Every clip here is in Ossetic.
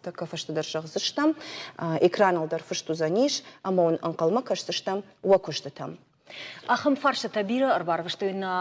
Тӕккӕ фӕстӕдӕр зӕгъдзыстӕм, экраныл дӕр фыст уыдзӕнис ӕмӕ уын ӕнхъӕлмӕ кӕсдзыстӕм уӕ куыстытӕм. Ахӕм фарстытӕ бирӕ ӕрбарвыстой нӕ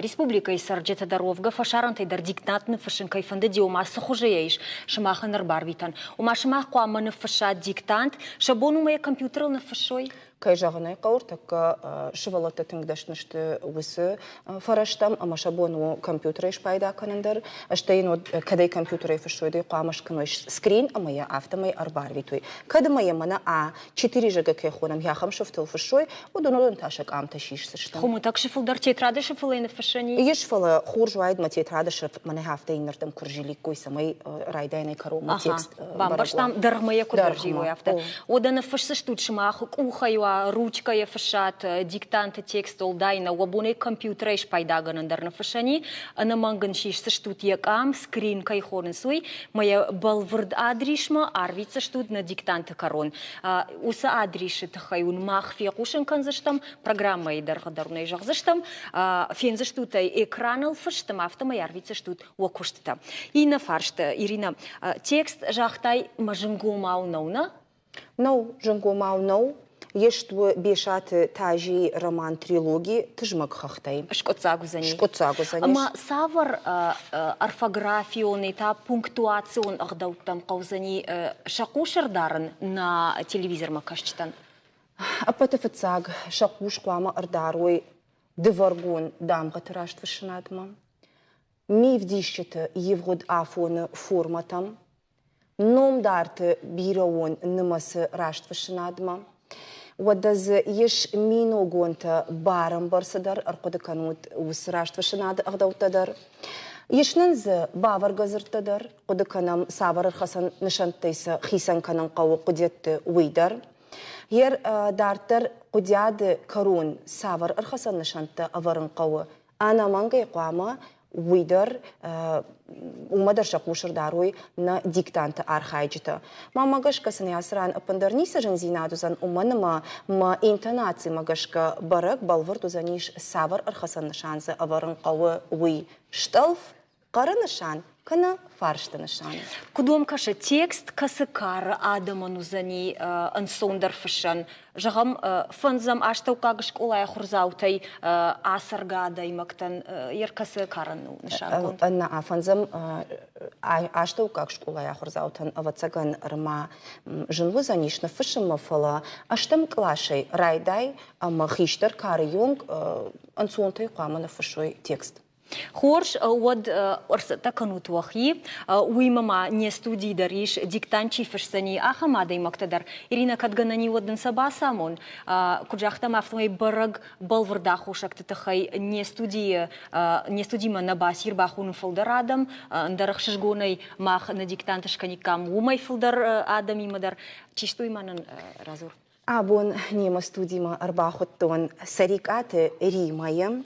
республикӕйы цӕрджытӕ дӕр, уӕвгӕ фӕсарӕнтӕй дӕр диктант ныффыссын кӕй фӕндыди, ома цы хуызы йӕ ис сымахӕн ӕрбарвитӕн. Ома сымах хъуамӕ ныффыссат диктант, сӕ бон уымӕ йӕ компьютерыл ныффыссой? Кӕй зӕгъын ӕй хъӕуы, тӕккӕ сывӕллӕттӕ тынг дӕсны сты уыцы фӕрӕзтӕм ӕмӕ сӕ бон у компьютерӕй спайда кӕнын дӕр. Стӕй йын уӕд кӕд ӕй компьютерӕй фыссой, уӕд ӕй хъуамӕ скӕной скрин ӕмӕ йӕ афтӕмӕй ӕрбарвитой. Кӕд ӕмӕ йӕ мӕнӕ а четыре жг кӕй хонӕм, ахӕм сыфтыл фыссой, уыдон уыдон та сӕ къамтӕ сисдзысты. Хуымӕтӕг сыфыл дӕр тетрады сыфыл ӕй ныффыссӕн и? Ис, фӕлӕ хорз уаид мӕ тетрады сыф мӕнӕ афтӕ иннӕрдӕм куы рзиликкой, цӕмӕй райдайӕнӕй кӕронмӕ текст Бамбӕрстам, дӕргъмӕ йӕ куыд ӕрзилой, афтӕ. Уӕдӕ ныффысдзыстут сымах къухӕй уа, ручкӕйӕ фыссат диктанты текст уӕлдай нӕ, уӕ бонӕй компьютерӕй спайдагӕнӕн дӕр ныффыссӕн и, ӕнӕмӕнг ын сисдзыстут йӕ къам, скрин кӕй хонынц, уый, мӕ йӕ бӕлвырд адрисмӕ арвитдзыстут нӕ диктанты кӕрон. Уыцы адрисы тыххӕй уын мах фехъусын кӕндзыстӕм, программӕйы дӕргъы дӕр уын ӕй зӕгъдзыстӕм, фендзыстут ӕй экраныл фыст ӕмӕ афтӕмӕй арвитдзыстут уӕ куыстытӕ. Иннӕ фарст, Ирина, текст загътай мӕ зынгомау нӕу, нӕ? Нӕу, зынгомау нӕу. Ист у Бесаты Тазийы роман-трилоги «Тызмӕг хӕхтӕй». Скъуыддзаг уыдзӕни. Скъуыддзаг уыдзӕни. Ӕмӕ цавӕр орфографион та пунктуацион ӕгъдӕуттӕм хъӕудзӕни сӕ хъус ӕрдарын нӕ телевизормӕ кӕсджытӕн? Ӕппӕты фыццаг сӕ хъус хъуамӕ ӕрдарой дывӕргон дамгъӕты растфыссынадмӕ, мивдисджыты ивгъуыд афоны формӕтӕм, номдарты бирӕон нымӕцы растфыссынадмӕ. Уӕдӕ дзы ис миногонтӕ барӕмбӕрцы дӕр, ӕрхъуыды кӕнут уыцы растфыссынады ӕгъдӕуттӕ дӕр. Ис нын дзы бавӕргӕ дзырдтӕ дӕр, хъуыды кӕнӕм, цавӕр ӕрхӕцӕн нысӕнттӕй сӕ хицӕн кӕнын хъӕуы хъуыдиӕтты, уый дӕр. Йе дарддӕр хъуыдиады кӕрон цавӕр ӕрхӕцӕн нысӕнттӕ ӕвӕрын хъӕуы, ӕнӕмӕнгӕй хъуамӕ уый дӕр уымӕ дӕр сӕ хъус ӕрдарой нӕ диктанты архайджытӕ. Мӕнмӕ гӕсгӕ сын ацы ран ӕппындӕр ницы зындзинад уыдзӕн, уымӕн ӕмӕ мӕ интонацимӕ гӕсгӕ бӕрӕг бӕлвырд уыдзӕнис, цавӕр ӕрхӕцӕн нысан дзы ӕвӕрын хъӕуы, уый. Стъӕлф хъӕры нысан кӕнӕ фарсты нысан. Куыд уӕм кӕсы, текст кӕцы кары адӕмӕн уыдзӕни ӕнцондӕр фыссӕн? Зӕгъӕм, фӕндзӕм астӕуккаг скъолайы ахуырдзаутӕй ацӕргӕ адӕймӕгтӕн йе ркӕцы карӕн у нысангонд? Нӕ, фӕндзӕм астӕуккаг скъолайы ахуырдзаутӕн, ӕвӕццӕгӕн, ӕрма зын уыдзӕнис ныффыссынмӕ, фӕлӕ ӕстӕм къласӕй райдай ӕмӕ хистӕр кары онг ӕнцонтӕй хъуамӕ ныффыссой текст. Хорз, уӕд ӕрцӕттӕ кӕнут уӕхи. Уыимӕ ма не студийы дӕр ис, диктант чи фысдзӕни, ахӕм адӕймӕгтӕ дӕр. Иринӕ, кӕд гӕнӕн и, уӕд дын сӕ бацамон. Куыд загътам, афтӕмӕй бӕрӕг бӕлвырд аххосӕгты тыххӕй не студийы не студимӕ нӕ баци ӕрбахонын фылдӕр адӕм, ӕндӕр ӕхсызгонӕй мах нӕ диктант скӕниккам уымӕй фылдӕр адӕмимӕ дӕр. Чи сты, уый ма нын радзур. Абон немӕ студимӕ ӕрбахуыдтон Цӕрикъаты Римӕйы.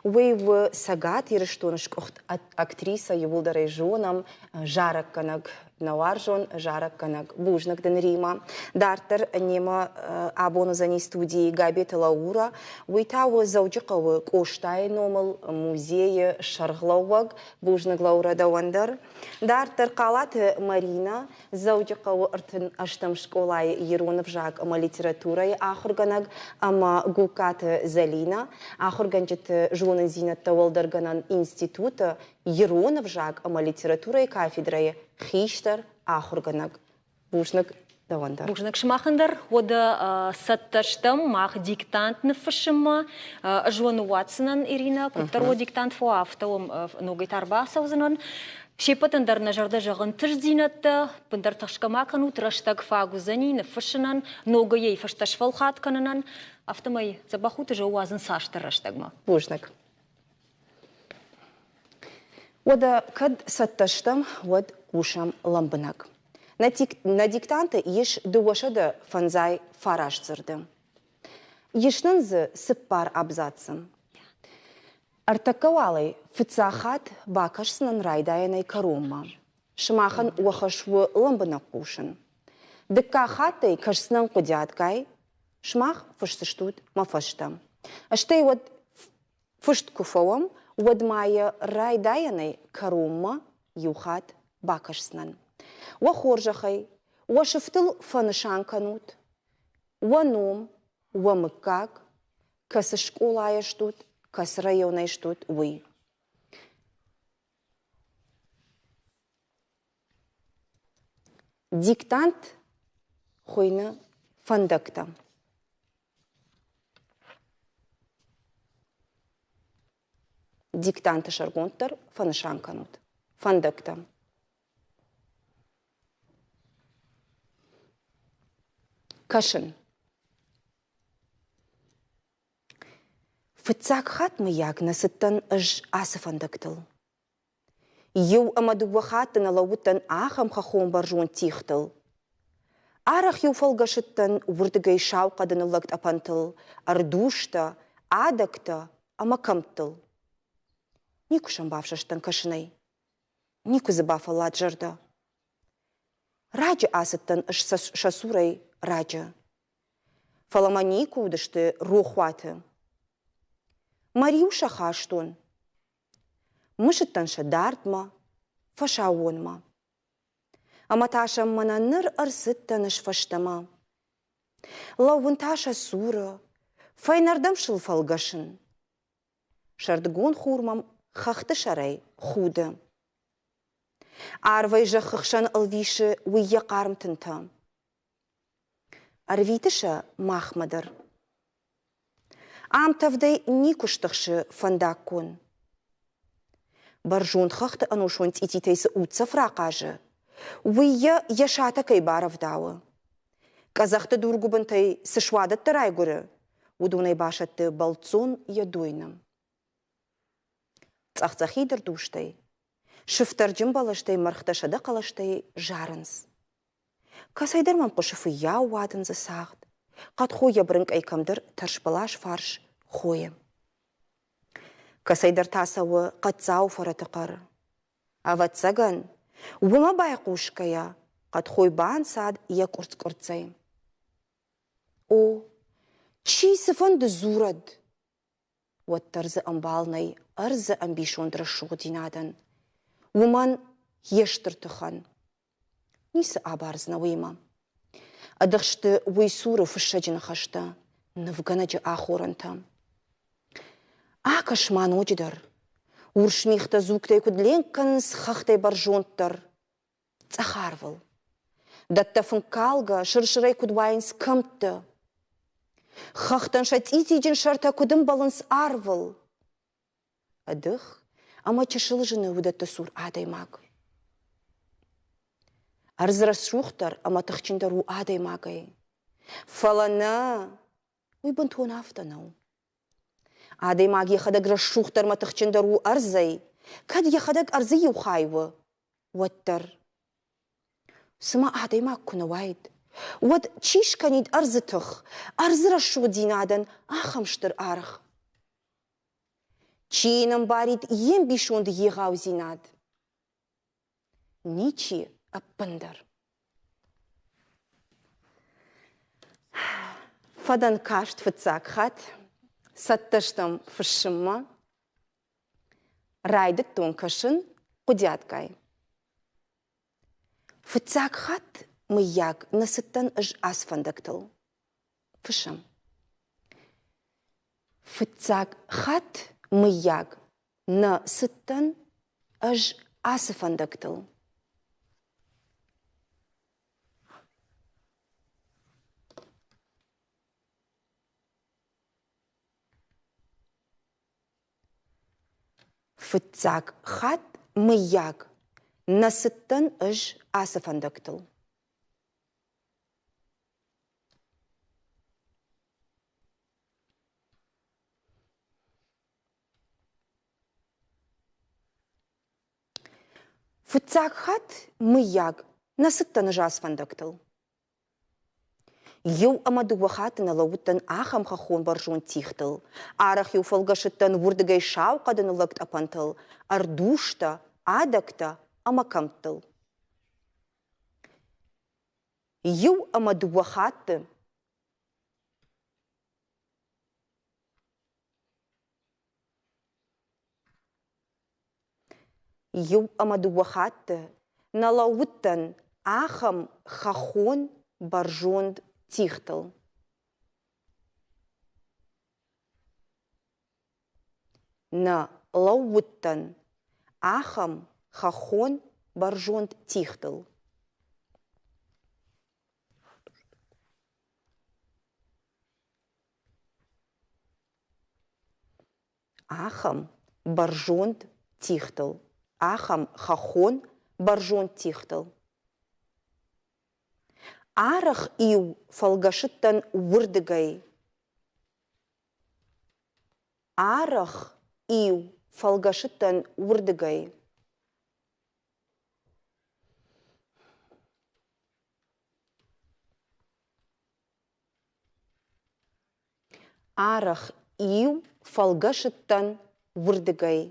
Уый у Цӕгат Ирыстоны сгуыхт актрисӕ, иууылдӕр ӕй зонӕм, зарӕггӕнӕг, нӕ уарзон зарӕггӕнӕг. Бузныг дын, Римӕ. Дарддӕр немӕ абон уыдзӕни студийы Габеты Лаура. Уый та у Дзӕуджыхъӕуы Къостайы номыл музейы сӕргълӕууӕг. Бузныг, Лаура, дӕуӕн дӕр. Дарддӕр Хъалаты Маринӕ, Дзӕуджыхъӕуы 38 скъолайы ирон ӕвзаг ӕмӕ литературӕйы ахуыргӕнӕг ӕмӕ Гугкаты Зӕлинӕ, ахуыргӕнджыты зонындзинӕдтӕ уӕлдӕргӕнӕн институты ирон ӕвзаг ӕмӕ литературӕйы кафедрӕйы хистӕр ахуыргӕнӕг. Бузныг дӕуӕн дӕр. Бузныг сымахӕн дӕр. Уӕдӕ цӕттӕ стӕм мах диктант ныффыссынмӕ. Ӕз уӕ ныууадздзынӕн, Иринӕ, куыддӕр уӕ диктант фӕуа, афтӕ уӕм ногӕй та ӕрбацӕудзынӕн. Се ппӕтӕн дӕр нӕ зӕрдӕ зӕгъын тыздзинӕдтӕ, ӕппындӕр тыхсгӕ ма кӕнут, рӕстӕг фаг уыдзӕни ныффыссынӕн, ногӕй ӕй фӕстӕ сфӕлхат кӕнынӕн. Афтӕмӕй дзӕбӕх ут ӕз уадзын цасдӕр рӕстӕгмӕ. Бузныг. Уӕдӕ кӕд цӕттӕ стӕм, уӕд хъусӕм лӕмбынӕг. Нӕ диктанты ис 259 дзырды. Ис нын дзы цыппар абзацы. Ӕртӕккӕ уал ӕй фыццаг хатт бакӕсдзынӕн райдайӕнӕй кӕронмӕ. Сымахӕн уӕ хӕс у лӕмбынӕг хъусын. Дыккаг хатт ӕй кӕсдзынӕн хъуыдиатгай, сымах фысдзыстут мӕ фӕстӕ. Стӕй уӕд фыст куы фӕуӕм, уӕд ма йӕ райдайӕнӕй кӕронмӕ иу хатт бакӕсдзынӕн. Уӕ хорзӕхӕй, уӕ сыфтыл фӕнысан кӕнут уӕ ном, уӕ мыггаг, кӕцы скъолайӕ стут, кӕцы районӕй стут, уый. Диктант хуыйны фӕндӕгтӕ. Диктанты сӕргонд дӕр фӕнысан кӕнут. Фӕндӕгтӕ. Кӕсын. Фыццаг хатт, мыййаг, нӕ цыдтӕн ӕз ацы фӕндӕгтыл. Иу ӕмӕ дыууӕ хатты нӕ лӕууыдтӕн ахӕм хӕххон бӕрзонд тигътыл. Арӕх-иу фӕлгӕсыдтӕн уырдыгӕй сау хъӕды ныллӕг тъӕпӕнтыл, ӕрдузтӕ, адӕгтӕ ӕмӕ кӕмттыл. Никуы сӕм бафсӕстӕн кӕсынӕй. Никуы дзы бафӕллад зӕрдӕ. Раджы ацыдтӕн ӕз сӕ цурӕй, раджы. Фӕлӕ мӕ никуы уыдысты рохуаты. Мӕ риу сӕ хастон. Мысыдтӕн сӕ дардмӕ, фӕсаууонмӕ. Ӕмӕ та сӕм мӕнӕ ныр ӕрцыдтӕн ӕз фӕстӕмӕ. Лӕууын та сӕ цуры, фӕйнӕрдӕм сыл фӕлгӕсын. Сӕрдыгон хур мӕм хӕхты сӕрӕй худы. Арвӕй зӕххы хсӕн ӕлвисы уый йӕ хъарм тынтӕ. Ӕрвиты сӕ махмӕ дӕр. Ам тӕвдӕй никуы стыхсы фӕндаггон. Бӕрзонд хӕхты ӕнусон цъититӕй цы уддзӕф рахъазы, уый йӕ йӕ сатӕгӕй барӕвдауы. Къӕдзӕхты дургуыбынтӕй цы суадӕттӕ райгуыры, уыдонӕй басӕтты бӕлццон йӕ дойны. Цъӕх-цъӕхид ӕрдузтӕй, сыфтӕрджын бӕлӕстӕй мӕргътӕ сӕдӕ хъӕлӕстӕй зарынц. Кӕцӕйдӕр мӕм хъуысы фыййау уадындзы цагъд, хъӕдхой йӕ бырынкъӕй кӕмдӕр тӕрсбӕлас фарс хойы. Кӕцӕйдӕр та цӕуы хъӕддзау фӕрӕты хъӕр. Ӕвӕццӕгӕн, уымӕ байхъусгӕйӕ, хъӕдхой банцад йӕ къуырцц-къуырццӕй. О, чи цыфӕнды дзурӕд, уӕддӕр дзы ӕмбал нӕй ӕрдзы ӕмбисонд рӕсугъддзинадӕн, уымӕн йе стыр тыхӕн. Ницы абардзынӕ уыимӕ. Ӕдыхсты уый цуры фыссӕджы ныхӕстӕ, нывгӕнӕджы ахорӕнтӕ. Акӕс-ма ноджыдӕр, урс мигътӕ дзугтӕй куыд ленк кӕнынц хӕхтӕй бӕрзонддӕр, цъӕх арвыл. Дӕттӕ фынккалгӕ, сыр-сырӕй куыд уайынц кӕмтты. Хӕхтӕн сӕ цъитиджын сӕртӕ куыд ӕмбӕлынц арвыл. Ӕдых ӕмӕ чысыл зыны уыдӕтты цур адӕймаг. Ӕрдз рӕсугъддӕр ӕмӕ тыхджындӕр у адӕймагӕй. Фӕлӕ нӕ, уый бынтон афтӕ нӕу. Адӕймаг йӕхӕдӕг рӕсугъддӕр ӕмӕ тыхджындӕр у ӕрдзӕй, кӕд йӕхӕдӕг ӕрдзы иу хай у, уӕддӕр. Цымӕ адӕймаг куы нӕ уаид, уӕд чи скӕнид ӕрдзы тых, ӕрдзы рӕсугъддзинадӕн ахӕм стыр аргъ? Чи йын ӕмбарид йе мбисонды егъаудзинад? Ничи ӕппындӕр. Фӕдӕн каст фыццаг хатт, цӕттӕ стӕм фыссынмӕ. Райдыдтон кӕсын хъуыдиатгай. Фыццаг хатт, мыййаг, нӕ цыдтӕн ӕз ацы фӕндӕгтыл. Фыссӕм. Фыццаг хатт, мыййаг, нӕ цыдтӕн ӕз ацы фӕндӕгтыл. Фыццаг хатт, мыййаг, нӕ цыдтӕн ӕз ацы фӕндӕгтыл. Фыццаг хатт, мыййаг, нӕ цыдтӕн ӕз ацы фӕндӕгтыл. Иу ӕмӕ дыууӕ хатты нӕ лӕууыдтӕн ахӕм хӕххон бӕрзонд тигътыл. Арӕх-иу фӕлгӕсыдтӕн уырдыгӕй сау хъӕды ныллӕг тъӕпӕнтыл, ӕрдузтӕ, адӕгтӕ ӕмӕ кӕмттыл. Иу ӕмӕ дыууӕ хатты Иу ӕмӕ дыууӕ хатты нӕ лӕууыдтӕн ахӕм хӕххон бӕрзонд тигътыл. Нӕ лӕууыдтӕн ахӕм хӕххон бӕрзонд тигътыл. Ахӕм бӕрзонд тигътыл, ахӕм хӕххон бӕрзонд тигътыл. Арӕх-иу фӕлгӕсыдтӕн уырдыгӕй. Арӕх-иу фӕлгӕсыдтӕн уырдыгӕй. Арӕх-иу фӕлгӕсыдтӕн уырдыгӕй.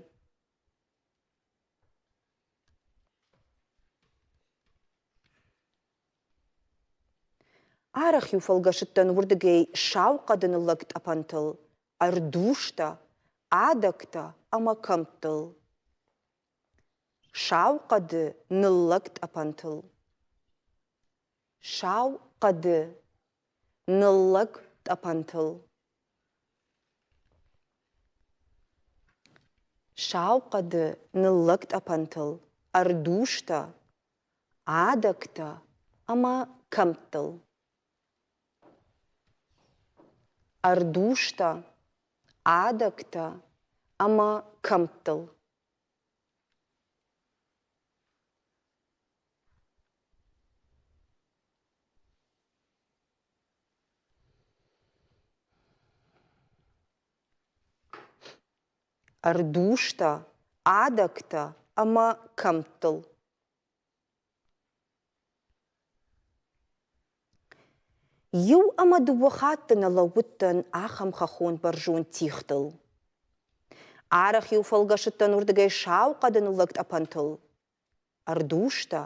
Арӕх-иу фӕлгӕсыдтӕн уырдыгӕй сау хъӕды ныллӕг тъӕпӕнтыл, ӕрдузтӕ, адӕгтӕ ӕмӕ кӕмттыл. Сау хъӕды ныллӕг тъӕпӕнтыл. Сау хъӕды ныллӕг тъӕпӕнтыл. Сау хъӕды ныллӕг тъӕпӕнтыл ӕрдузтӕ, адӕгтӕ ӕмӕ кӕмттыл. Ӕрдузтӕ, адӕгтӕ ӕмӕ кӕмттыл. Ӕрдузтӕ, адӕгтӕ ӕмӕ кӕмттыл. Иу ӕмӕ дыууӕ хатты нӕ лӕууыдтӕн ахӕм хӕххон бӕрзонд тигътыл. Арӕх-иу фӕлгӕсыдтӕн уырдыгӕй сау хъӕды ныллӕг тъӕпӕнтыл, ӕрдузтӕ,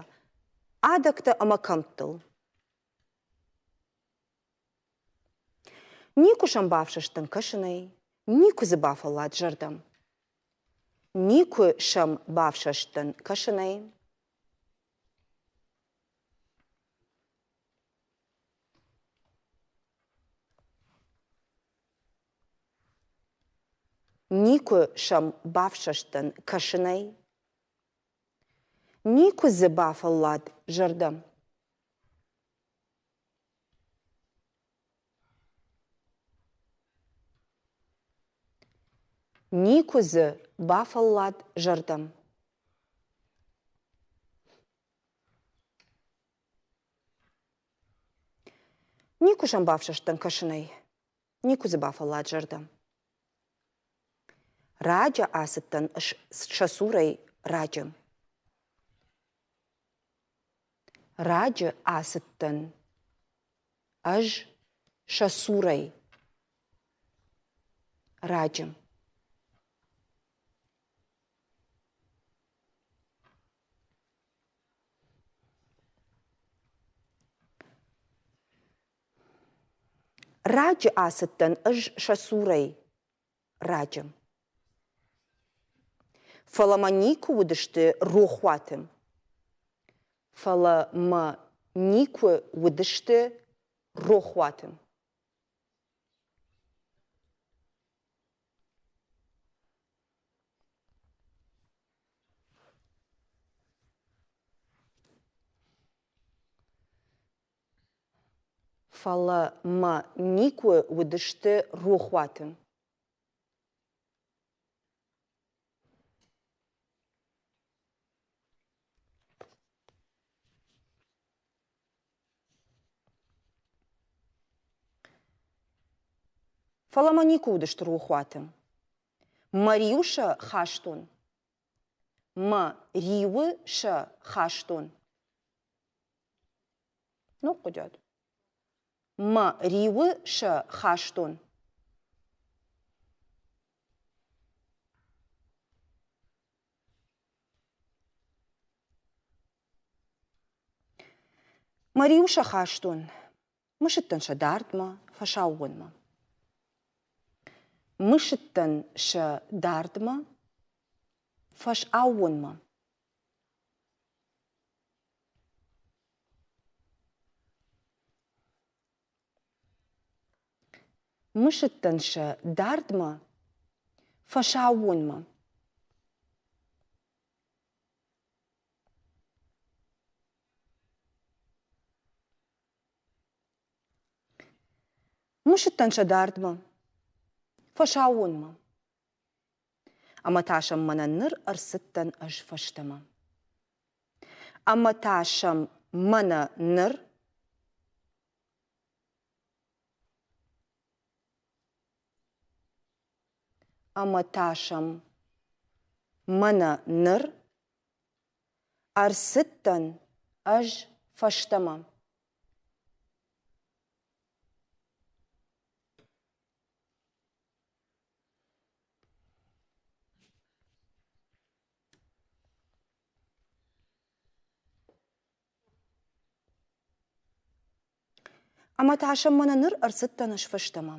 адӕгтӕ ӕмӕ кӕмттыл. Никуы сӕм бафсӕстӕн кӕсынӕй, никуы дзы бафӕллад зӕрдӕ. Никуы сӕм бафсӕстӕн кӕсынӕй. Никуы сӕм бафсӕстӕн кӕсынӕй. Никуы дзы бафӕллад зӕрдӕ. Никуы дзы бафӕллад зӕрдӕ. Никуы сӕм бафсӕстӕн кӕсынӕй, никуы дзы бафӕллад зӕрдӕ. Раджы ацыдтӕн сӕ цурӕй раджы. Раджы ацыдтӕн ӕз сӕ цурӕй раджы. Раджы ацыдтӕн ӕз сӕ цурӕй раджы. Фӕлӕ мӕ никуы уыдысты рохуаты. Фӕлӕ мӕ никуы уыдысты рохуаты. Фӕлӕ мӕ никуы уыдысты рохуаты. Фӕлӕ мӕ никуы уыдысты рохуаты. Мӕ риу сӕ хастон. Мӕ риуы сӕ хастон. Ног хъуыдиат. Мӕ риуы сӕ хастон. Мӕ риуы сӕ хастон. Мысыдтӕн сӕ дардмӕ, фӕсаууонмӕ. Мысыдтӕн сӕ дардмӕ, фӕсаууонмӕ. Мысыдтӕн сӕ дардмӕ, фӕсаууонмӕ. Мысыдтӕн сӕ дардмӕ, фӕсаууонмӕ. Ӕмӕ та сӕм мӕнӕн ныр ӕрцыдтӕн ӕз фӕстӕмӕ. Ӕмӕ та сӕм мӕнӕ ныр Ӕмӕ та сӕм мӕнӕ ныр ӕрцыдтӕн ӕз фӕстӕмӕ. Ӕмӕ та сӕм мӕнӕ ныр ӕрцыдтӕн ӕз фӕстӕмӕ.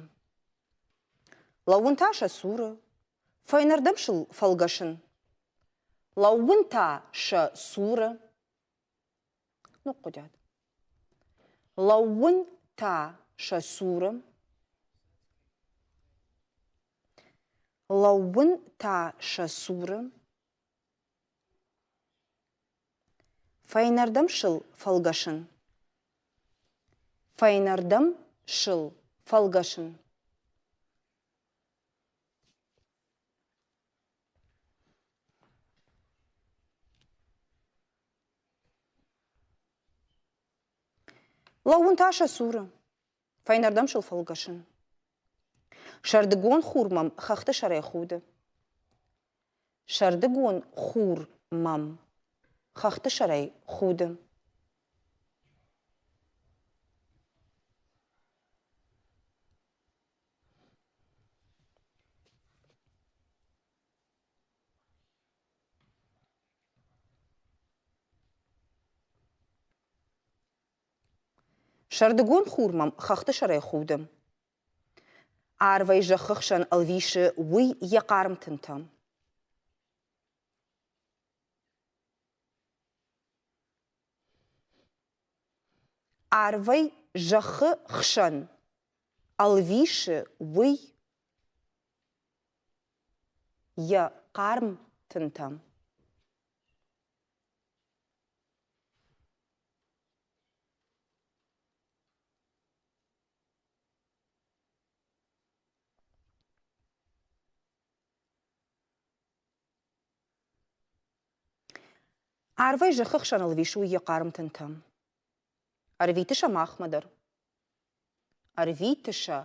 Лӕууын та сӕ цуры, фӕйнӕрдӕм сыл фӕлгӕсын. Лӕууын та сӕ цуры. Ныхъхъуыдиат. Лӕууын та сӕ цуры. Лӕууын та сӕ цуры. Фӕйнӕрдӕм сыл фӕлгӕсын. Фӕйнӕрдӕм сыл фӕлгӕсын. Лӕууын та сӕ цуры, фӕйнӕрдӕм сыл фӕлгӕсын. Сӕрдыгон хур мӕм хӕхты сӕрӕй худы. Сӕрдыгон хур мӕм хӕхты сӕрӕй худы. Сӕрдыгон хур мӕм хӕхты сӕрӕй худы. Арвӕй зӕххы хсӕн ӕлвисы уый йӕ хъарм тынтӕ. Арвӕй зӕххы хсӕн ӕлвисы уый йӕ хъарм тынтӕ. Арвӕй зӕххы хсӕн ӕлвисы уый йӕ хъарм тынтӕ. Ӕрвиты сӕ махмӕ дӕр. Ӕрвиты сӕ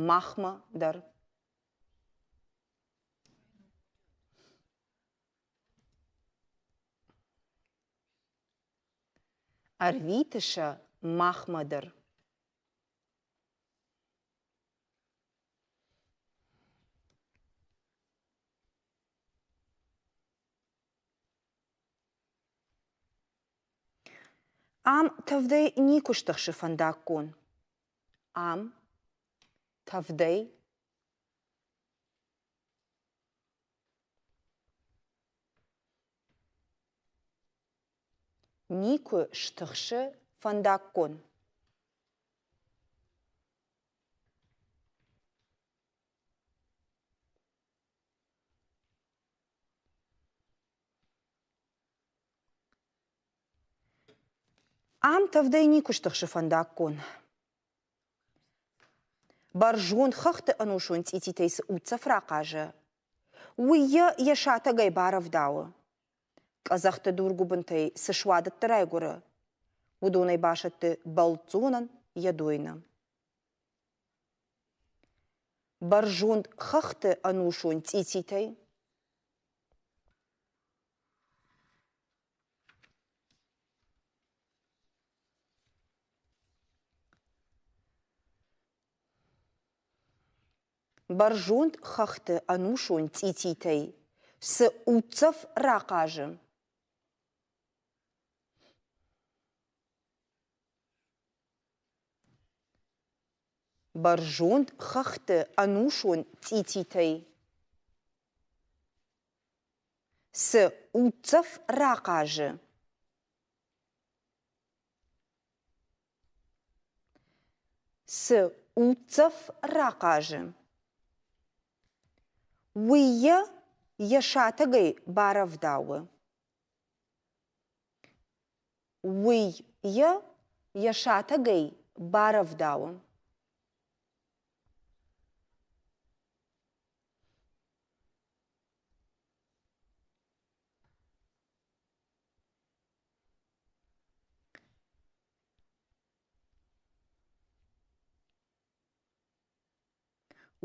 махмӕ дӕр. Ӕрвиты сӕ махмӕ дӕр. Ам тӕвдӕй никуы стыхсы фӕндаггон. Ам тӕвдӕй никуы стыхсы фӕндаггон. Ам тӕвдӕй никуы стыхсы фӕндаггон. Бӕрзонд хӕхты ӕнусон цъититӕй цы уддзӕф рахъазы, уый йӕ йӕ сатӕгӕй барӕвдауы. Къӕдзӕхты дургуыбынтӕй цы суадӕттӕ райгуыры, уыдонӕй басӕтты бӕлццонӕн йӕ дойны. Бӕрзонд хӕхты ӕнусон цъититӕй Бӕрзонд хӕхты ӕнусон цъититӕй цы уддзӕф рахъазы, Бӕрзонд хӕхты ӕнусон цъититӕй цы уддзӕф рахъазы, цы Уддзӕф рахъазы. Уый йӕ йӕ сатӕгӕй барӕвдауы. Уый йӕ йӕ сатӕгӕй барӕвдауы.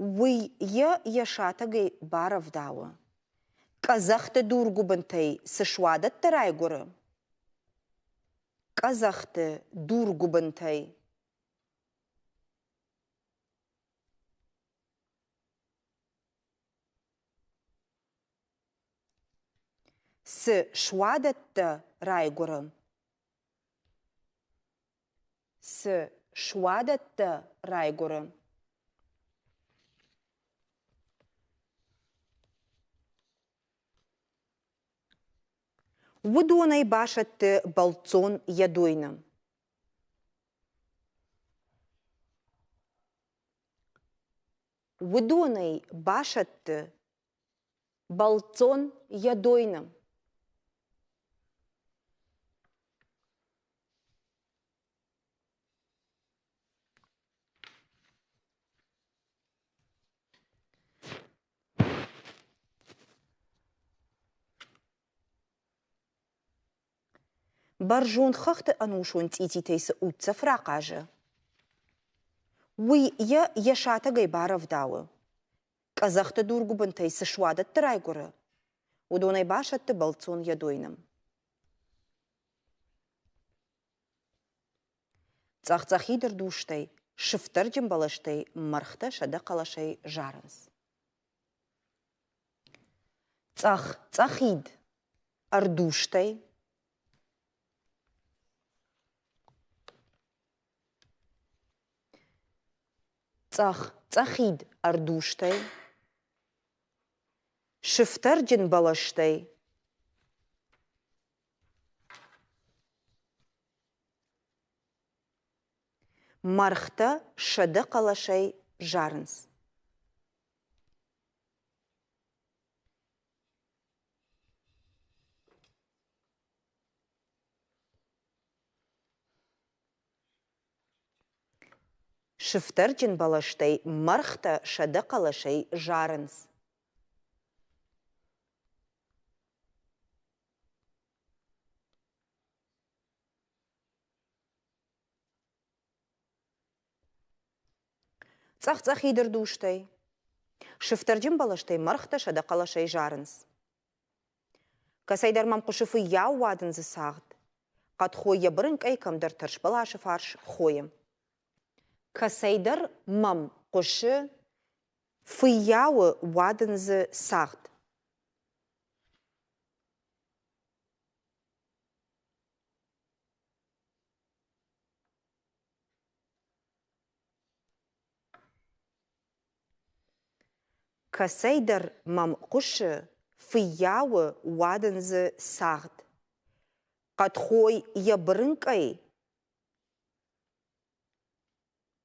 Уый йӕ йӕ сатӕгӕй барӕвдауы. Къӕдзӕхты дургуыбынтӕй цы суадӕттӕ райгуыры, къӕдзӕхты дургуыбынтӕй. Цы суадӕттӕ райгуыры, Цы суадӕттӕ райгуыры? Уыдонӕй басӕтты бӕлццон йӕ дойны. Уыдонӕй басӕтты бӕлццон йӕ дойны. Бӕрзонд хӕхты ӕнусон цъититӕй цы уддзӕф рахъазы, уый йӕ йӕ сатӕгӕй барӕвдауы. Къӕдзӕхты дургуыбынтӕй цы суадӕтты райгуыры, уыдонӕй басӕтты бӕлццон йӕ дойны. Цъӕх-цъӕхид ӕрдузтӕй, сыфтӕрджын бӕлӕстӕй мӕргътӕ сӕдӕхъӕлӕсӕй зарынц. Цъӕх-цъӕхид ӕрдузтӕй Цъӕх-цъӕхид ӕрдузтӕй, сыфтӕрджын бӕлӕстӕй Мӕргътӕ сӕдӕхъӕлӕсӕй зарынц. Сыфтӕрджын бӕлӕстӕй мӕргътӕ сӕдӕхъӕлӕсӕй зарынц. Цъӕх-цъӕхид ӕрдузтӕй, сыфтӕрджын бӕлӕстӕй мӕргътӕ сӕдӕхъӕлӕсӕй зарынц. Кӕцӕйдӕр мӕм хъуысы фыййау уадындзы цагъд. Хъӕдхой йӕ бырынкъӕй кӕмдӕр тӕрсбӕласы фарс хойы. Кӕцӕйдӕр мӕм хъуысы фыййауы уадындзы цагъд. Кӕцӕйдӕр мӕм хъуысы фыййауы уадындзы цагъд. Хъӕдхой йӕ бырынкъӕй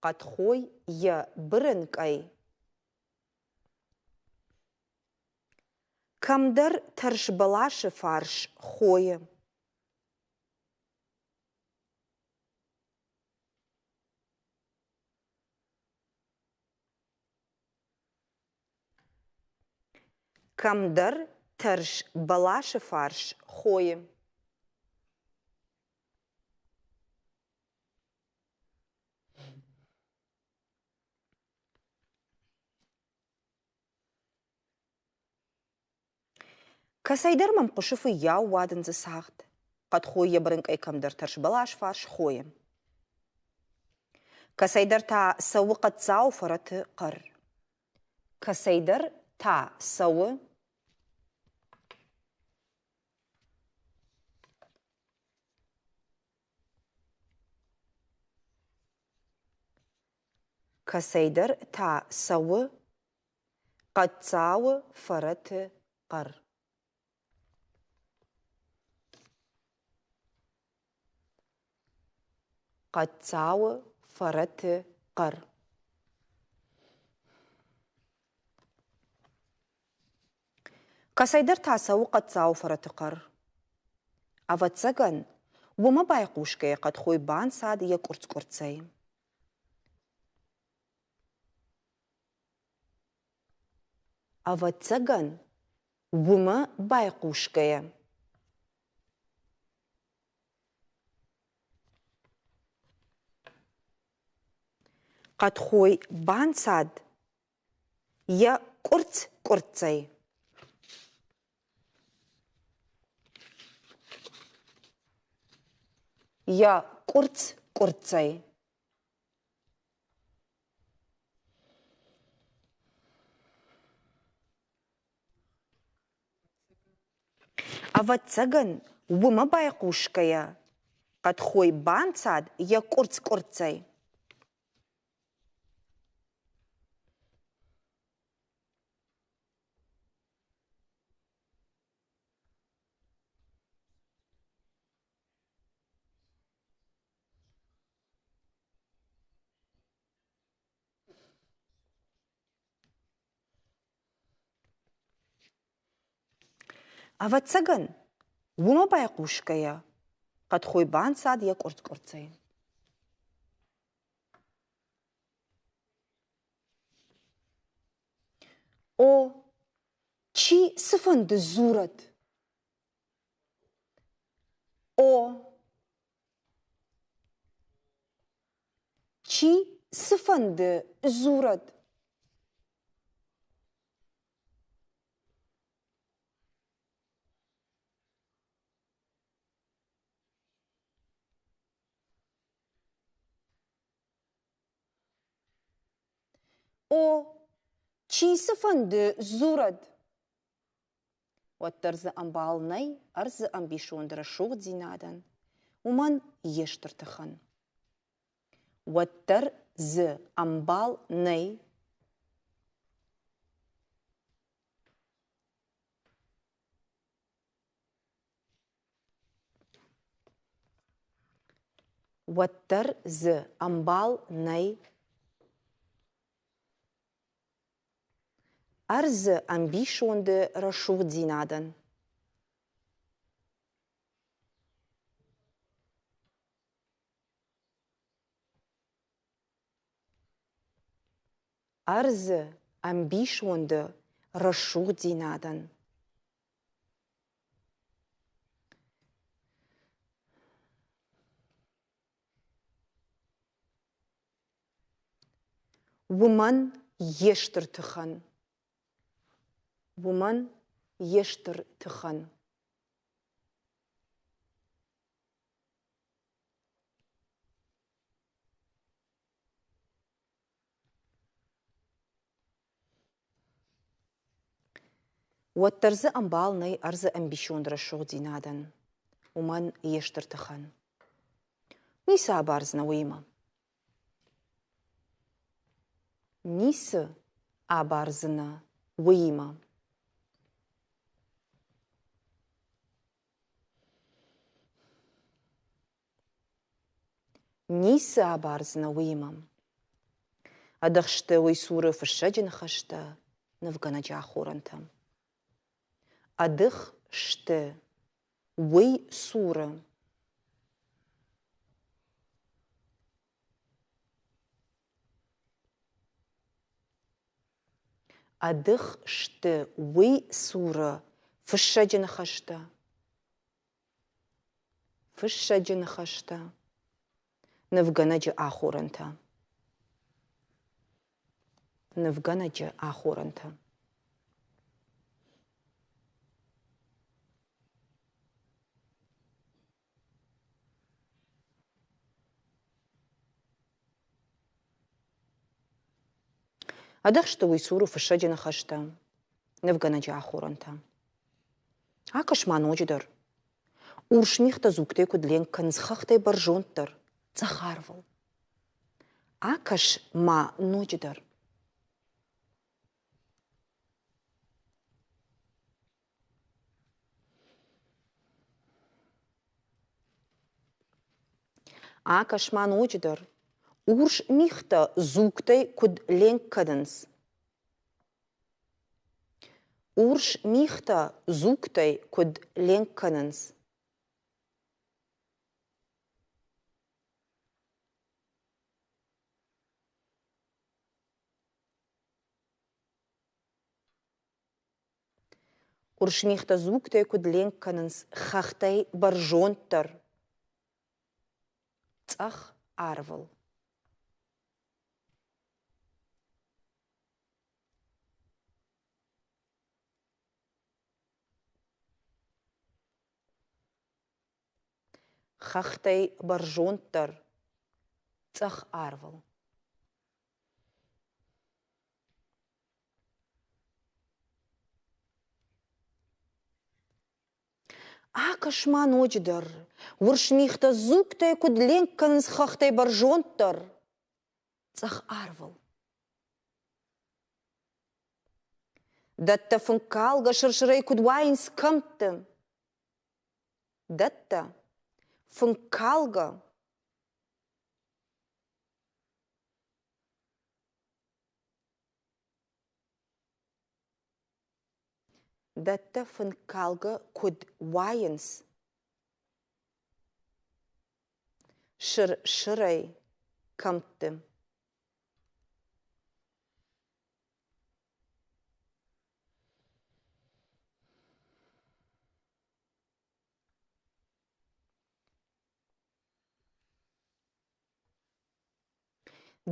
Хъӕдхой йӕ бырынкъӕй кӕмдӕр тӕрсбӕласы фарс хойы. Кӕмдӕр тӕрс бӕласы фарс хойы. Кӕцӕйдӕр мӕм хъуысы фыййау уадындзы цагъд. Хъӕдхой йӕ бырынкъӕй кӕмдӕр тӕрсбӕлас фарс хойы. Кӕцӕйдӕр та цӕуы хъӕддзау фӕрӕты хъӕр. Кӕцӕйдӕр та цӕуы Кӕцӕйдӕр та цӕуы хъӕддзауы фӕрӕты хъӕр. Хъӕддзауы фӕрӕты хъӕр. Кӕцӕйдӕр та цӕуы хъӕддзауы фӕрӕты хъӕр. Ӕвӕццӕгӕн, уымӕ байхъусгӕйӕ хъӕдхой банцад йӕ къуырцц-къуырццӕй. Ӕвӕццӕгӕн, уымӕ байхъусгӕйӕ. Хъӕдхой банцад йӕ къуырцц-къуырццӕй. Йӕ къуырцц-къуырццӕй. Ӕвӕццӕгӕн, уымӕ байхъусгӕйӕ, хъӕдхой банцад йӕ къуырцц-къуырццӕй. Ӕвӕццӕгӕн, уымӕ байхъусгӕйӕ, хъӕдхой банцад йӕ къуырцц-къуырццӕй. О, чи цыфӕнды дзурӕд! О, чи цыфӕнды дзурӕд! О, чи цыфӕнды дзурӕд! Уӕддӕр дзы ӕмбал нӕй ӕрдзы ӕмбисонды рӕсугъддзинадӕн, уымӕн йе стыр тыхӕн. Уӕддӕр дзы ӕмбал нӕй Уӕддӕр дзы ӕмбал нӕй. Ӕрдзы ӕмбисонды рӕсугъддзинадӕн. Ӕрдзы ӕмбисонды рӕсугъддзинадӕн. Уымӕн йе стыр тыхӕн. Уымӕн йе стыр тыхӕн. Уӕддӕр дзы ӕмбал нӕй ӕрдзы ӕмбисонд рӕсугъддзинадӕн, уымӕн йе стыр тыхӕн. Ницы абардзынӕ уыимӕ. Ницы абардзынӕ уыимӕ. Ницы абардзынӕ уыимӕ. Ӕдыхсты уый цуры фыссӕджы ныхӕстӕ, нывгӕнӕджы ахорӕнтӕ. Ӕдых сты уый цуры. Ӕдых сты уый цуры фыссӕджы ныхӕстӕ, Фыссӕджы ныхӕстӕ, нывгӕнӕджы ахорӕнтӕ. Нывгӕнӕджы ахорӕнтӕ. Ӕдыхсты уый цуры фыссӕджы ныхӕстӕ, нывгӕнӕджы ахорӕнтӕ. Акӕс-ма ноджыдӕр. Урс мигътӕ дзугтӕй куыд ленк кӕнынц хӕхтӕй бӕрзонддӕр, цъӕх арвыл. Акӕс-ма ноджыдӕр. Акӕс-ма ноджыдӕр, урс мигътӕ дзугтӕй куыд ленк кӕнынц. Урс мигътӕ дзугтӕй куыд ленк кӕнынц. Урс мигътӕ дзугтӕй куыд ленк кӕнынц хӕхтӕй бӕрзонддӕр цъӕх арвыл. Хӕхтӕй бӕрзонддӕр цъӕх арвыл. Акӕс-ма ноджыдӕр, урс мигътӕ дзугтӕй куыд ленк кӕнынц хӕхтӕй бӕрзонддӕр цъӕх арвыл. Дӕттӕ фынккалгӕ сыр-сырӕй куыд уайынц кӕмтты. Дӕттӕ фынккалгӕ Дӕттӕ фынккалгӕ куыд уайынц сыр-сырӕй кӕмтты.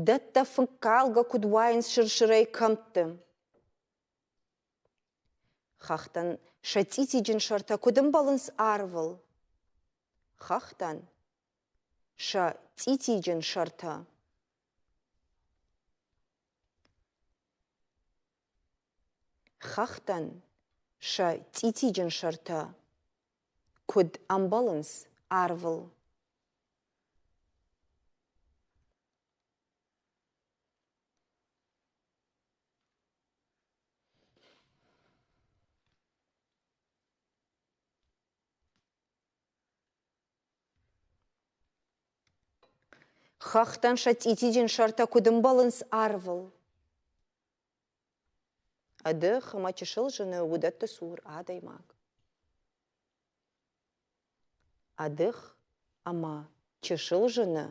Дӕттӕ фынккалгӕ куыд уайынц сыр-сырӕй кӕмтты. Хӕхтӕн сӕ цъитиджын сӕртӕ куыд ӕмбӕлынц арвыл. Хӕхтӕн сӕ цъитиджын сӕртӕ. Хӕхтӕн сӕ цъитиджын сӕртӕ куыд ӕмбӕлынц арвыл. Хӕхтӕн сӕ цъитиджын сӕртӕ куыд ӕмбӕлынц арвыл. Ӕдых ӕмӕ чысыл зыны уыдӕтты цур адӕймаг. Ӕдых ӕмӕ чысыл зыны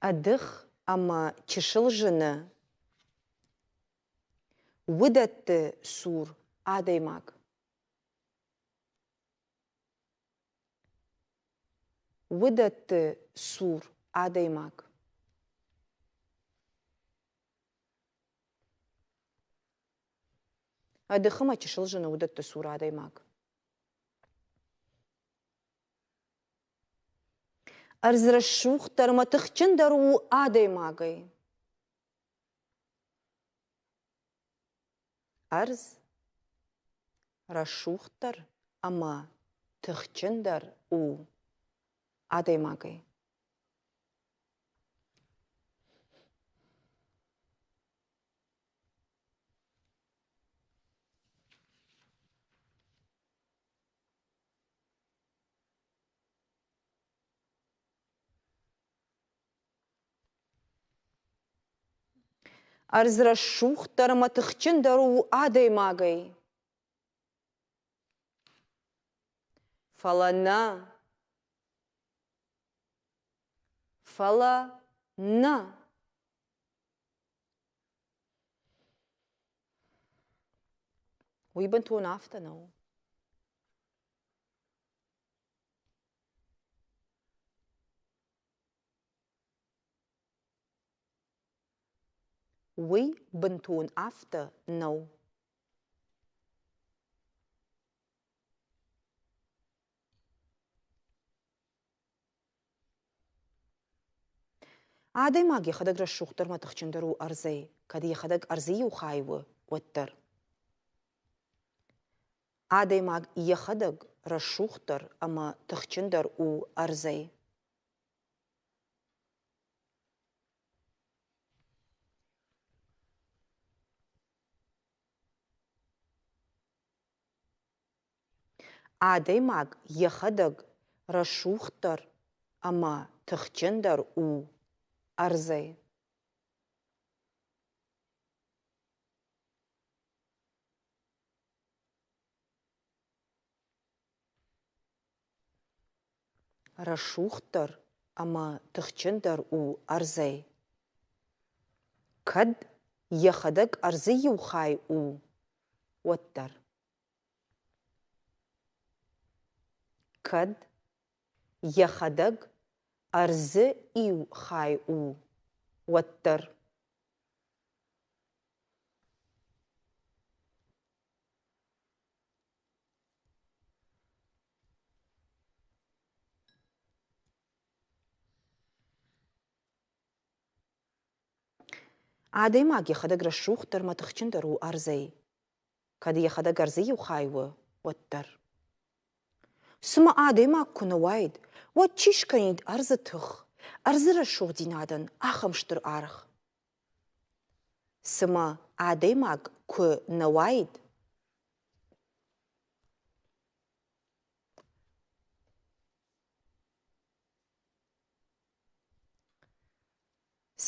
Ӕдых ӕмӕ чысыл зыны уыдӕтты цур адӕймаг. Уыдӕтты цур адӕймаг. Ӕдых ӕмӕ чысыл зыны уыдӕтты цур адӕймаг. Ӕрдз рӕсугъддӕр ӕмӕ тыхджындӕр у адӕймагӕй. Ӕрдз рӕсугъддӕр ӕмӕ тыхджындӕр у адӕймагӕй. Ӕрдз рӕсугъддӕр ӕмӕ тыхджындӕр у адӕймагӕй. Фӕлӕ нӕ, фӕлӕ нӕ. Уый бынтон афтӕ нӕу. Уый бынтон афтӕ нӕу. Адӕймаг йӕхӕдӕг рӕсугъддӕр ӕмӕ тыхджындӕр у ӕрдзӕй, кӕд йӕхӕдӕг ӕрдзы иу хай у, уӕддӕр. Адӕймаг йӕхӕдӕг рӕсугъддӕр ӕмӕ тыхджындӕр у ӕрдзӕй. Адӕймаг йӕхӕдӕг рӕсугъддӕр ӕмӕ тыхджындӕр у ӕрдзӕй. Рӕсугъддӕр ӕмӕ тыхджындӕр у ӕрдзӕй. Кӕд йӕхӕдӕг ӕрдзы иу хай у, уӕддӕр. Кӕд йӕхӕдӕг ӕрдзы иу хай у, уӕддӕр. Адӕймаг йӕхӕдӕг рӕсугъддӕр ӕмӕ тыхджындӕр у ӕрдзӕй, кӕд йӕхӕдӕг ӕрдзы иу хай у, уӕддӕр. Цымӕ адӕймаг куы нӕ уаид, уӕд чи скӕнид ӕрдзы тых, ӕрдзы рӕсугъддзинадӕн ахӕм стыр аргъ? Цымӕ адӕймаг куы нӕ уаид,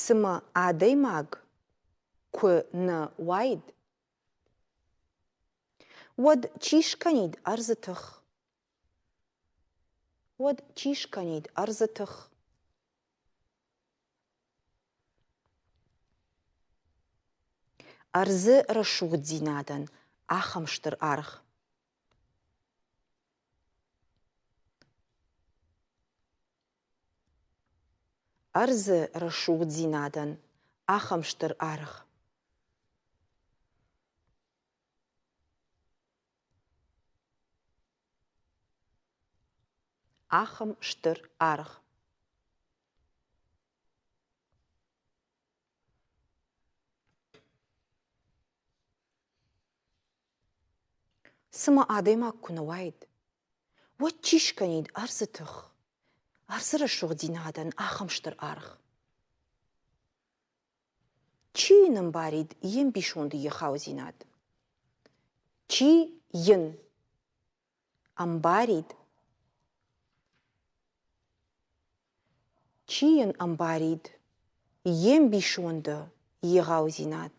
Цымӕ адӕймаг куы нӕ уаид, уӕд чи скӕнид ӕрдзы тых? Уӕд чи скӕнид ӕрдзы тых? Ӕрдзы рӕсугъддзинадӕн ахӕм стыр аргъ. Ӕрдзы рӕсугъддзинадӕн ахӕм стыр аргъ. Ахӕм стыр аргъ. Цымӕ адӕймаг куы нӕ уаид, уӕд чи скӕнид ӕрдзы тых, ӕрдзы рӕсугъддзинадӕн ахӕм стыр аргъ? Чи йын ӕмбарид йе мбисонды егъаудзинад? Чи йын ӕмбарид? Чи йын ӕмбарид йе мбисонды егъаудзинад?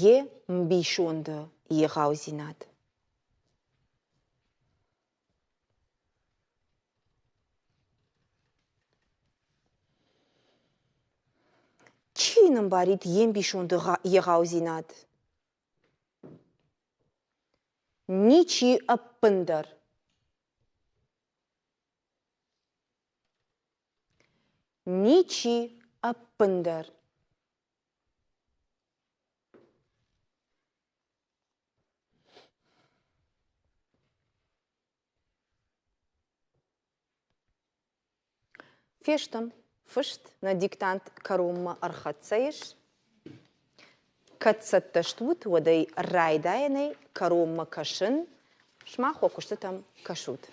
Йе мбисонды егъаудзинад. Чи йын ӕмбарид йе мбисонды егъаудзинад? Ничи ӕппындӕр. Ничи ӕппындӕр. Фестӕм фыст нӕ диктант кӕронмӕ ӕрхӕццӕ ис. Кӕд цӕттӕ стут, уӕд ӕй райдайӕнӕй кӕронмӕ кӕсын. Сымах уӕ куыстытӕм кӕсут.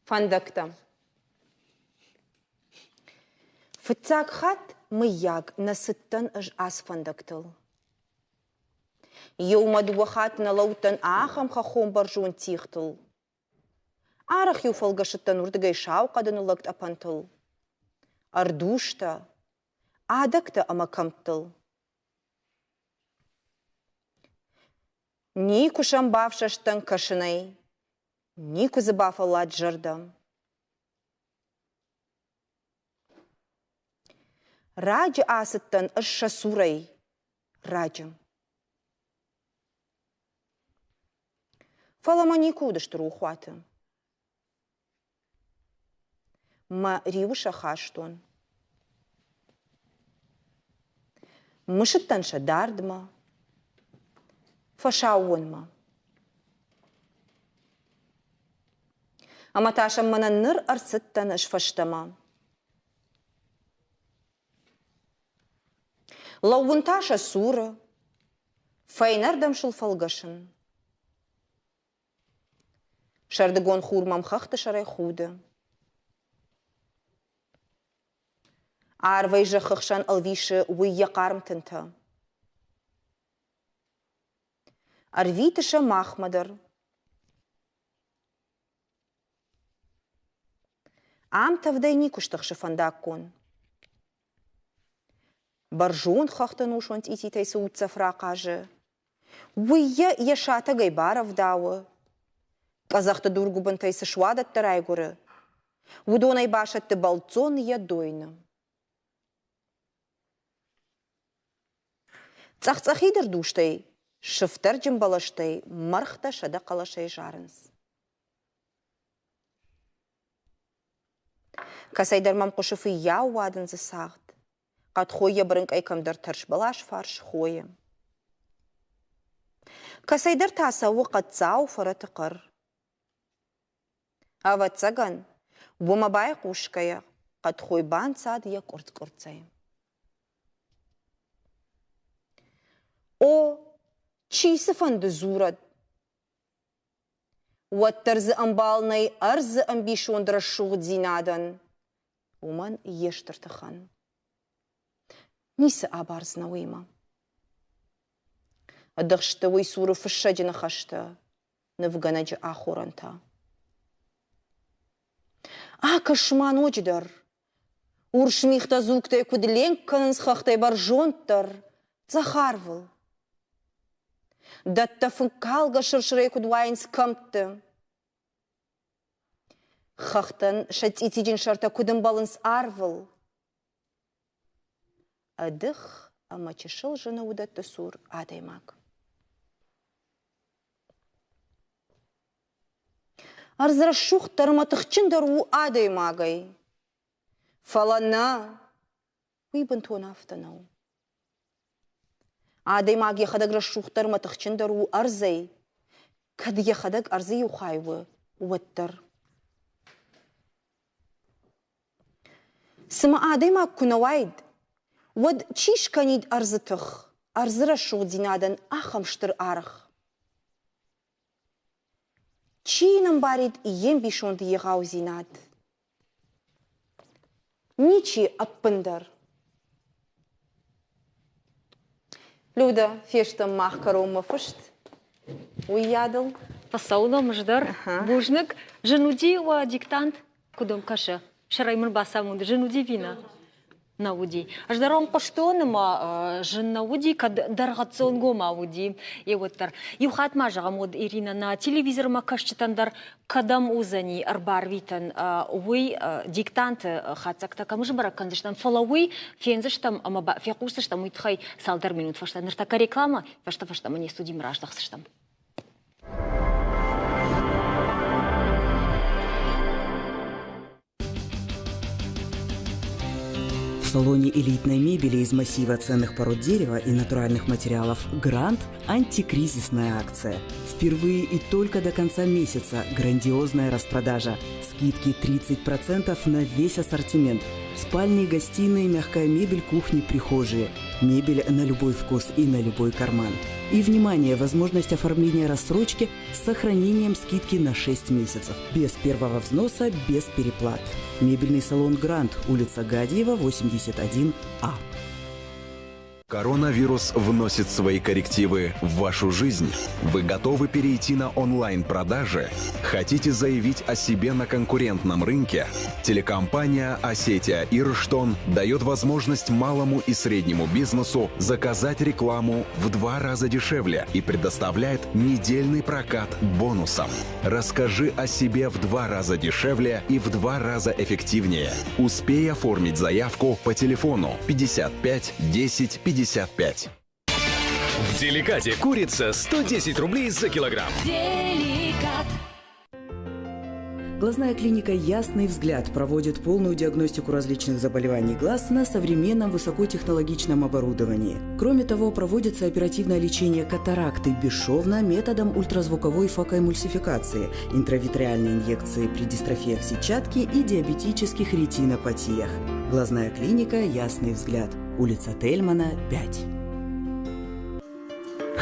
Фӕндӕгтӕ. Фыццаг хатт, мыййаг, нӕ цыдтӕн ӕз ацы фӕндӕгтыл. Еумӕ дыууӕ хатт нӕ лӕудтӕн ахӕм хӕххон бӕрзонд тигътыл. Арӕх-иу фӕлгӕсыдтӕн уырдыгӕй сау хъӕды ныллӕг тъӕпӕнтыл, ӕрдузтӕ, адӕгтӕ ӕмӕ кӕмттыл. Никуы сӕм бафсӕстӕн кӕсынӕй, никуы дзы бафӕллад зӕрдӕ. Раджы ацыдтӕн ӕз сӕ цурӕй, раджы. Фӕлӕ мӕ никуы уыдысты рохуаты. Мӕ риуы сӕ хастон. Мысыдтӕн сӕ дардмӕ, фӕсаууонмӕ. Ӕмӕ та сӕм мӕнӕн ныр ӕрцыдтӕн ӕз фӕстӕмӕ. Лӕууын та сӕ цуры, фӕйнӕрдӕм сыл фӕлгӕсын. Сӕрдыгон хур мӕм хӕхты сӕрӕй худы. Арвӕй зӕххы хсӕн ӕлвисы уый йӕ хъарм тынтӕ. Ӕрвиты сӕ махмӕ дӕр. Ам тӕвдӕй никуы стыхсы фӕндаггон. Бӕрзонд хӕхты ӕнусон цъититӕй цы уддзӕф рахъазы, уый йӕ йӕ сатӕгӕй барӕвдауы, къӕдзӕхты дургуыбынтӕй цы суадӕттӕ райгуыры, уыдонӕй басӕтты бӕлццон йӕ дойны. Цъӕх-цъӕхид ӕрдузтӕй, сыфтӕрджын бӕлӕстӕй мӕргътӕ сӕдӕхъӕлӕсӕй зарынц. Кӕцӕйдӕр мӕм хъуысы фыййау уадындзы цагъд. Хъӕдхой йӕ бырынкъӕй кӕмдӕр тӕрсбӕлас фарс хойы. Кӕцӕйдӕр та цӕуы хъӕддзау фӕрӕты хъӕр. Ӕвӕццӕгӕн, уымӕ байхъусгӕйӕ, хъӕдхой банцад йӕ къуырцц-къуырццӕй. О, чи цыфӕнды дзурӕд, уӕддӕр дзы ӕмбал нӕй ӕрдзы ӕмбисонд рӕсугъддзинадӕн, уымӕн йе стыр тыхӕн. Ницы абардзынӕ уыимӕ. Ӕдыхсты уый цуры фыссӕджы ныхӕстӕ, нывгӕнӕджы ахорӕнтӕ. Акӕс-ма ноджыдӕр, урс мигътӕ дзугтӕй куыд ленк кӕнынц хӕхтӕй бӕрзонддӕр, цъӕх арвыл. Дӕттӕ фынккалгӕ сыр-сырӕй куыд уайынц кӕмтты. Хӕхтӕн сӕ цъитиджын сӕртӕ куыд ӕмбӕлынц арвыл. Ӕдых ӕмӕ чысыл зыны уыдӕтты цур адӕймаг. Ӕрдз рӕсугъддӕр ӕмӕ тыхджындӕр у адӕймагӕй. Фӕлӕ нӕ, уый бынтон афтӕ нӕу. Адӕймаг йӕхӕдӕг рӕсугъддӕр ӕмӕ тыхджындӕр у ӕрдзӕй, кӕд йӕхӕдӕг ӕрдзы иу хай у, уӕддӕр. Цымӕ адӕймаг куы нӕ уаид, уӕд чи скӕнид ӕрдзы тых, ӕрдзы рӕсугъддзинадӕн ахӕм стыр аргъ? Чи йын ӕмбарид йе мбисонд егъаудзинад? Ничи ӕппындӕр. Людӕ, фестӕм мах кӕронмӕ фыст. Уыйадыл. Фӕцӕуынӕм ӕз дӕр. Бузныг. Зын уыди уӕ диктант? Куыд уӕм кӕсы? Сӕрӕй мын бацамонд, зын уыди ӕви нӕ? Нӕ уыди. Ӕз дӕр уӕм хъуыстон ӕмӕ зын нӕ уыди, кӕд дӕргъӕццонгомау уыди, е уӕддӕр. Иу хатт ма зӕгъӕм, уӕд Иринӕ нӕ телевизормӕ кӕсджытӕн дӕр кӕдӕм уыдзӕни ӕрбарвитӕн, уый диктанты хатдзӕгтӕ кӕм сбӕрӕг кӕндзыстӕм, фӕлӕ уый фендзыстӕм ӕмӕ фехъусдзыстӕм уый тыххӕй цалдӕр минут фӕстӕ. Ныртӕккӕ рекламӕ, фӕстӕ-фӕстӕмӕ не студимӕ раздӕхдзыстӕм. В салоне элитной мебели из массива ценных пород дерева и натуральных материалов «Грант» антикризисная акция. Впервые и только до конца месяца грандиозная распродажа. Скидки 30% на весь ассортимент. Спальни, гостиные, мягкая мебель, кухни, прихожие. Мебель на любой вкус и на любой карман. И, внимание, возможность оформления рассрочки с сохранением скидки на 6 месяцев. Без первого взноса, без переплат. Мебельный салон «Грант», улица Гадиева, 81А. Коронавирус вносит свои коррективы в вашу жизнь. Вы готовы перейти на онлайн-продажи? Хотите заявить о себе на конкурентном рынке? Телекомпания «Осетия Ирштон» дает возможность малому и среднему бизнесу заказать рекламу в два раза дешевле и предоставляет недельный прокат бонусом. Расскажи о себе в два раза дешевле и в два раза эффективнее. Успей оформить заявку по телефону 55 10 55. В Деликате курица 110 рублей за килограмм. Деликат. Глазная клиника «Ясный взгляд» проводит полную диагностику различных заболеваний глаз на современном высокотехнологичном оборудовании. Кроме того, проводится оперативное лечение катаракты бесшовно методом ультразвуковой факоэмульсификации, интравитреальной инъекции при дистрофиях сетчатки и диабетических ретинопатиях. Глазная клиника «Ясный взгляд», улица Тельмана, 5.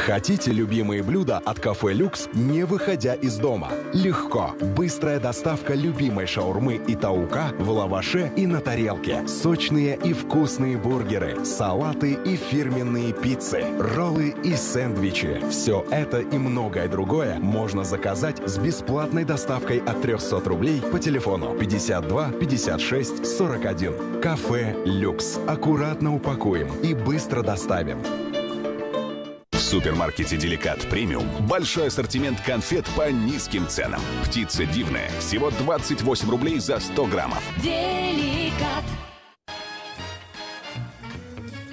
Хотите любимые блюда от кафе «Люкс», не выходя из дома? Легко. Быстрая доставка любимой шаурмы и таука в лаваше и на тарелке. Сочные и вкусные бургеры, салаты и фирменные пиццы, роллы и сэндвичи. Все это и многое другое можно заказать с бесплатной доставкой от 300 рублей по телефону 52 56 41. Кафе «Люкс». Аккуратно упакуем и быстро доставим. В супермаркете «Деликат Премиум» большой ассортимент конфет по низким ценам. Птица дивная. Всего 28 рублей за 100 граммов. Деликат.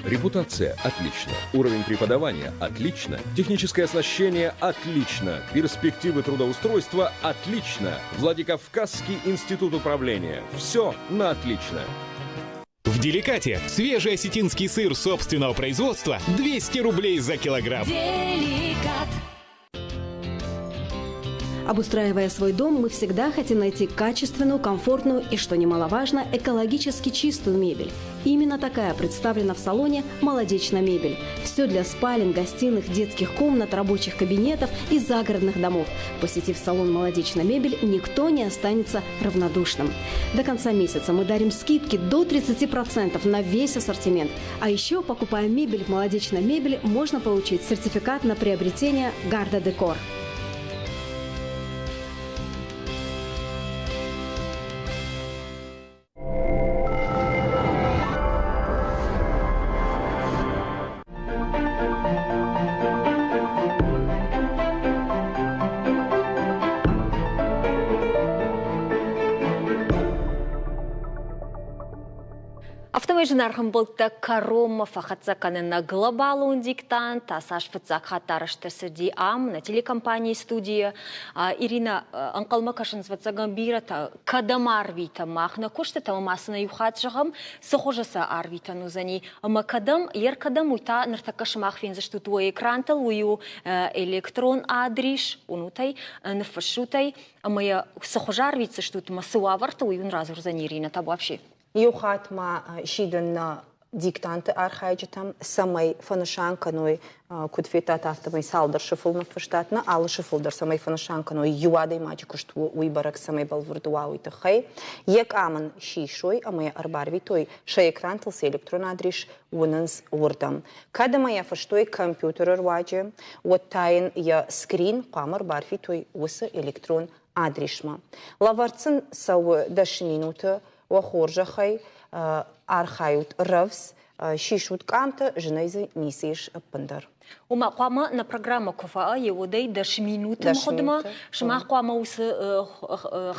Репутация – отлично. Уровень преподавания – отлично. Техническое оснащение – отлично. Перспективы трудоустройства – отлично. Владикавказский институт управления. Все на отлично. В Деликате свежий осетинский сыр собственного производства 200 рублей за килограмм. Деликат. Обустраивая свой дом, мы всегда хотим найти качественную, комфортную и, что немаловажно, экологически чистую мебель. Именно такая представлена в салоне «Молодечная мебель». Все для спален, гостиных, детских комнат, рабочих кабинетов и загородных домов. Посетив салон «Молодечная мебель», никто не останется равнодушным. До конца месяца мы дарим скидки до 30% на весь ассортимент. А еще, покупая мебель в «Молодечной мебели», можно получить сертификат на приобретение «Гарда Декор». Афтӕмӕй зынаргъ ӕмбӕлттӕ кӕронмӕ фӕхӕццӕ кӕны нӕ глобалон диктант. Ацы фыццаг хатт арӕзт ӕрцыди ам, нӕ телекомпанийы студийы. Ирина, ӕнхъӕлмӕ кӕсынц, ӕвӕццӕгӕн, бирӕтӕ. Кӕдӕм арвитӕм мах нӕ куыстытӕ ӕмӕ ма сын иу хатт зӕгъӕм, цы хуызы сӕ арвитӕн уыдзӕни ӕмӕ кӕдӕм, йе ркӕдӕм, уый та ныртӕккӕ сымах фендзыстут уӕ экрантыл, уый у электрон адрис, уынут ӕй, ныффыссут ӕй, ӕмӕ йӕ цы хуызы арвитдзыстут ӕмӕ цы уавӕрты, уый уын радзурдзӕн Ирина Табуафси. Иу хатт ма сидын нӕ диктанты архайджытӕм, цӕмӕй фӕнысан кӕной, куыд федтат, афтӕмӕй цалдӕр сыфыл ныффыстат, нӕ алы сыфыл дӕр цӕмӕй фӕнысан кӕной, иу адӕймаджы куыст у, уый бӕрӕг цӕмӕй бӕлвырд уа, уый тыххӕй. Йӕ къам ын сисой ӕмӕ йӕ ӕрбарвитой, сӕ экрантыл цы электрон адрис уынынц, уырдӕм. Кӕд ӕмӕ йӕ фыстой компьютеры руаджы, уӕд та йын йӕ скрин хъуамӕ ӕрбарвитой уыцы электрон адрисмӕ. Лӕвӕрд сын цӕуы 10 минуты, уӕ хорзӕхӕй, архайут рӕвдз, сисут къамтӕ, зынӕй дзы ницы ис ӕппындӕр. Ома хъуамӕ нӕ программӕ куы фӕайы, уӕдӕй 10 минуты мгъуыдмӕ сымах хъуамӕ уыцы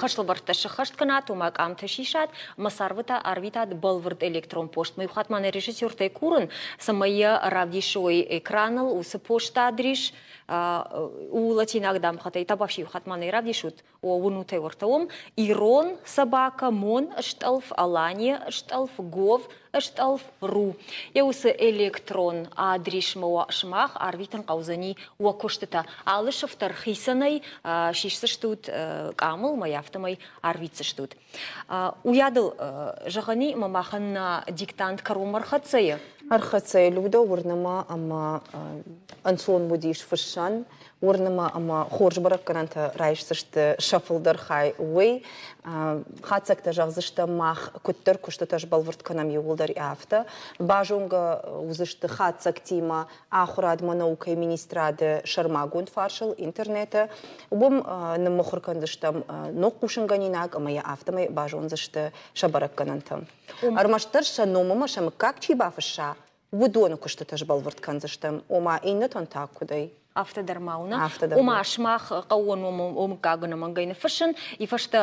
хӕслӕвӕрдтӕ сыххӕст кӕнат, ома къамтӕ сисат ӕмӕ царвытӕ арвитат бӕлвырд электрон постмӕ. Иу хатт ма нӕ режиссертӕй курын, цӕмӕй йӕ равдисой экраныл уыцы посты адрис, у латинаг дамгъӕтӕй табафси иу хатт ма нӕ равдисут, уынут ӕй уӕртӕ уым, ирон собака, мон стъӕлф, Алания стъӕлф, гов стъӕлф, ру. Йӕ уыцы электрон адрисмӕ сымах арвитын хъӕудзӕни уӕ куыстытӕ. Алы сыфтӕр хицӕнӕй сисдзыстут къамыл мӕ афтӕмӕй арвитдзыстут. Уыйадыл зӕгъӕн и, ӕмӕ махӕн нӕ диктант кӕронмӕ ӕрхӕццӕ и. Ӕрхӕццӕ и Людӕ, уырны мӕ, ӕмӕ ӕнцон уыдис фыссӕн, уырны мӕ, ӕмӕ хорз бӕрӕггӕнӕнтӕ райсдзысты сӕ фылдӕр хай, уый. Хатдзӕгтӕ зӕгъдзыстӕм мах куыддӕр куыстытӕ сбӕлвырд кӕнӕм иууылдӕр афтӕ. Базонгӕ уыдзысты хатдзӕгтимӕ ахуырадмӕ наукӕйы министрады сӕрмагонд фарсыл интернеты. Уым ныммыхуыр кӕндзыстӕм ног хъусынгӕнинаг ӕмӕ йӕ афтӕмӕй базондзысты сӕ бӕрӕггӕнӕнтӕ. Ӕрмӕстдӕр сӕ ном ӕмӕ сӕ мыггаг чи бафысса, уыдоны куыстытӕ сбӕлвырд кӕндзыстӕм, ома иннӕтӕн та куыдӕй. Афтӕ дӕр ма уына. Ома сымах хъӕууон мыггаг ӕнӕмӕнгӕй ныффыссын, и фӕстӕ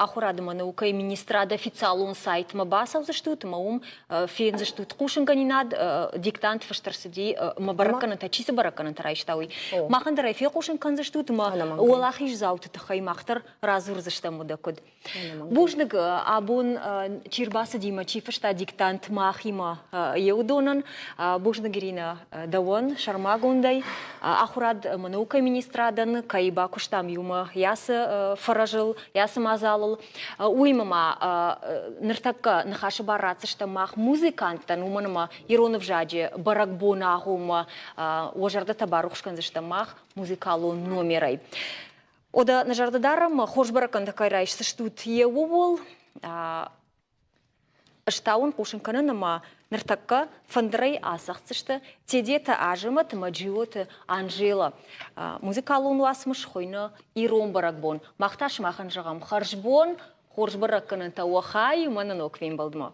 ахуырады ӕмӕ наукӕйы министрады официалон сайтмӕ бацӕудзыстут ӕмӕ уым фендзыстут хъусынгӕнинад, диктант фыст ӕрцыди ӕмӕ бӕрӕггӕнӕнтӕ, чи цы бӕрӕггӕнӕнтӕ райста, уый. Махӕн дӕр ӕй фехъусын кӕндзыстут ӕмӕ уӕлахиздзауты тыххӕй мах дӕр радзурдзыстӕм уыдӕ куыд. Бузныг, абон чи рбацыди мӕ чи фыста диктант махимӕ, йе уыдонӕн. Бузныг, Ирина, дӕуӕн сӕрмагондӕй. Ахуырад ӕмӕ наукӕйы министрадӕн, кӕй бакуыстам иумӕ йӕ фӕрӕзыл, йӕ мадзалыл. Уыимӕ ма ныртӕккӕ ныхасы бар ратдзыстӕм мах музыканттӕн, уымӕн ӕмӕ ирон ӕвзаджы бӕрӕгбоны агъоммӕ уӕ зӕрдӕтӕ барухс кӕндзыстӕм мах музыкалон номерӕй. Ода нӕ зӕрдӕ дарӕм, хорз бӕрӕггӕнтӕ кӕй райсдзыстут йе ууыл. Ӕз та уын хъусын кӕнын ӕмӕ ныртӕккӕ фӕндырӕй ацӕгъддзысты Тедеты Азӕмӕт ӕмӕ Джиоты Анжела. Музыкалон уацмыс хуыйны «Ирон бӕрӕгбон». Мах та сымахӕн зӕгъӕм хӕрзбон, хорз бӕрӕггӕнӕнтӕ уӕ хай ӕмӕ нӕ ног фембӕлдмӕ.